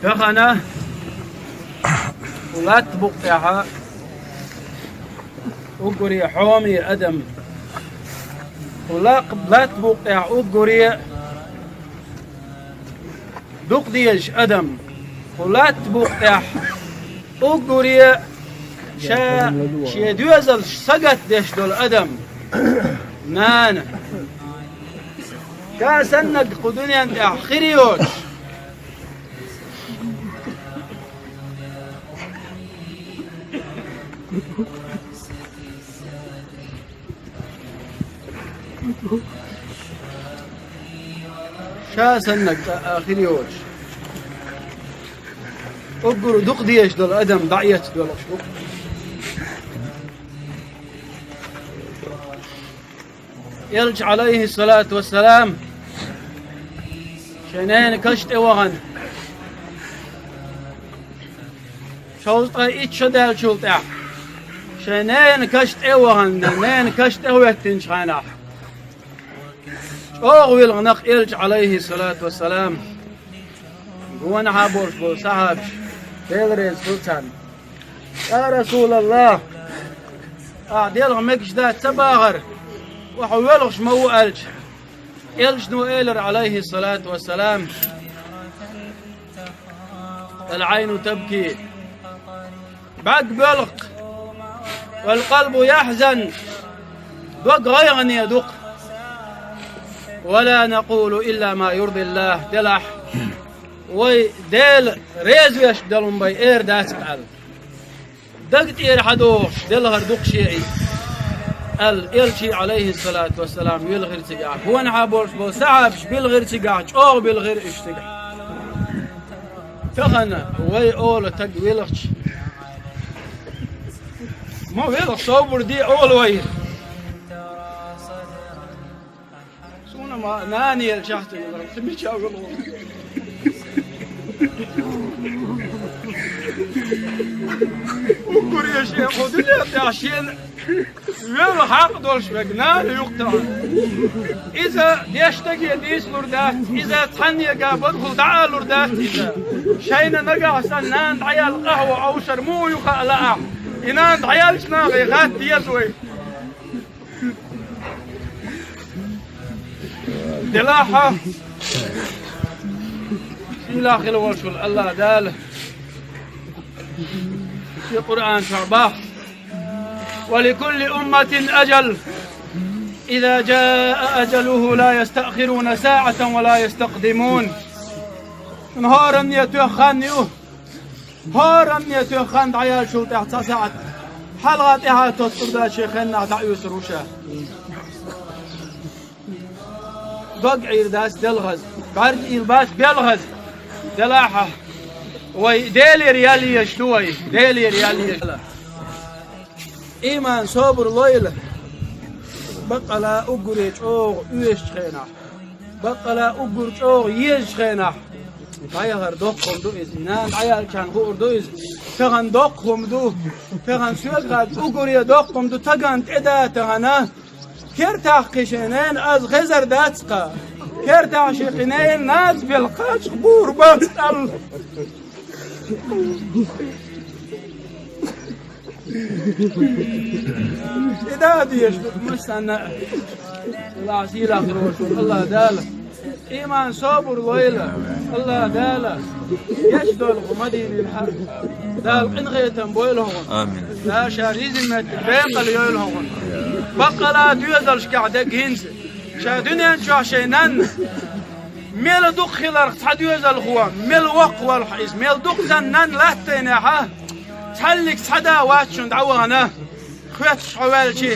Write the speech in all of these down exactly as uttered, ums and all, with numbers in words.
Тахана латта букъ тӀехьа уггаре хьоме адам, лакх-, латта букъ тӀехьа уггаре дукха дезаш адам, латта букъ тӀехьа уггаре ша шен доьзалш сагатдеш долу адам, нана. Ша саннаг кху дуьнен тӀехь хир йоцуш, ша саннаг цкъа а хир йоцуш, уггар дукха дезаш долу адам дӀаэцна долуш ву. Элча, Ӏалайхиссалату вассалам, шен ненан каш тӀе вахана, шовзткъе итт шо даьллачул тӀаьхьа, шен ненан каш тӀе а вахана, ненан каш тӀе а хӀоьттинчу хенахь, чӀогӀа вилхина-кх Элча, Ӏалайхиссалату вассалам. Гонахьа болуш болу сахьабаш, Дела реза хуьлда царна: «Я Расулаллах, ахь делха мегаш дац ца бахара, хьо воьлхуш ма ву», — аьлча, Элчано элира, Ӏалайхиссалату вассалам: «Ал-Ӏайну табки». БӀаьрг боьлху-кх. «Вал-къалбу яхьзан». Дог гӀайгӀане ду-кх. «Ва ла накъулу илла ма юрдиллах». Делахь, вай Дела реза веш долун бай эр дац-кх аьлла. Даг тӀера хьадохуш делхар ду-кх шен иза аьлла, Элчий, Ӏалайхиссалату вассалам, вилхира цигахь. Гонахьа болуш болу сахьабаш билхира цигахь, чӀогӀа билхира уьш цигахь. Тахана вай олу таг вилхча, ма велха, собар де олу вай. Суна ма нана елчахь ца велха, ца мича велха. Уггаре шен кху дуьнен тӀехь шена велха хьакъ долуш верг нана ю-кх тахана. Иза деш стаге дийцалур дац, иза цхьаннега бакъахула дӀаалур дац иза. Шайна нагахь санна нана дӀаяьлла къахьо Ӏовшар муха ю хаа лаахь, и нана дӀаяьллачу нахе хатта деза вай. Делахь, сийлахь хила волуш волу АллахӀ Дала шен Къуръан чохь боху: «Ва ликулли умматин ажал, иза жаа ажалуху ла ястаъхируна саъатан ва ла ястакъдимун». Шуна хӀоранне тоьхна хан ю. ХӀоранне тоьхна хан дӀаяьллачул тӀаьхьа цхьа сахьт хьалха тӀаьхьа тоттур дац, шен хеннахь дӀаоьцур ву ша. Дог Ӏийр дац делхаза, бӀаьрг ийр бац белхаза. Делахь, вай Делера ял езаш ду вай, Делера ял езаш. Ийман, собар лойла, баккъала уггаре чӀогӀа оьшучу хенахь, баккъала уггар чӀогӀа езачу хенахь. ДӀаяхар доккха хӀума ду иза, нана дӀаяьллачарна хуур ду иза. Тахана доккха хӀума ду, тахана соьга хадда уггаре доккха хӀума ду, тагана тӀе да тахана. Кертахь кхин шен ненан аз хезар дац-кха. Кертахь шен кхин ненан наз белла кхачах бур бац аьлла. И да дезаш ду массанна а. Аллахь сийлахь лоруш волу АллахӀ Дала. Ийман, собар лойла, АллахӀ Дала гечдолу хӀу Мадинин хьа. Дала къинхетам бойла хӀуна. Амин. Дала ша ризин меттиг бекъал йойла хӀуна. Баккъала доьзалшкахь дерг хӀинца. Ша дуьнен чохь шайн нанна мела дукха хиларх цхьа доьзалхо, мела воккха валахь иза, мела дукха дан нанна латтайнехьа, цхьаллиг цхьа да вац шун дӀавахана, хоьттуш хьо ваьлчи,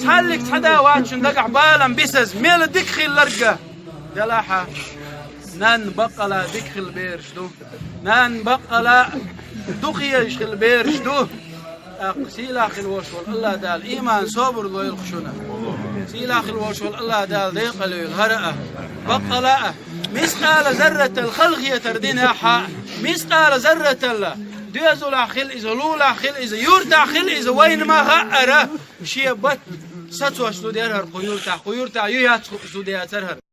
цхьаллиг цхьа да вац шун дагахь балам бисаза, мела дика хилларга. Делахьа, нанна баккъала дика хила бераш ду, нанна баккъала дукха езаш хила бераш ду. ТӀаккха сийлахь хила волуш волу АллахӀ Дала ийман, собар лойла шуна. Сийлахь хила волуш волу АллахӀ Дала декъал йойла хӀара а, баккъала а, мискъала зарратал халахетар динехь а, мискъала зарратал доьзалахь хила иза, лулахь хила иза, юртахь хила иза, вайна ма хаъара, шен бат сацош зуда яра хӀара кху юртахь, кху юртахь ю яц хӀу зуда яцара хӀара.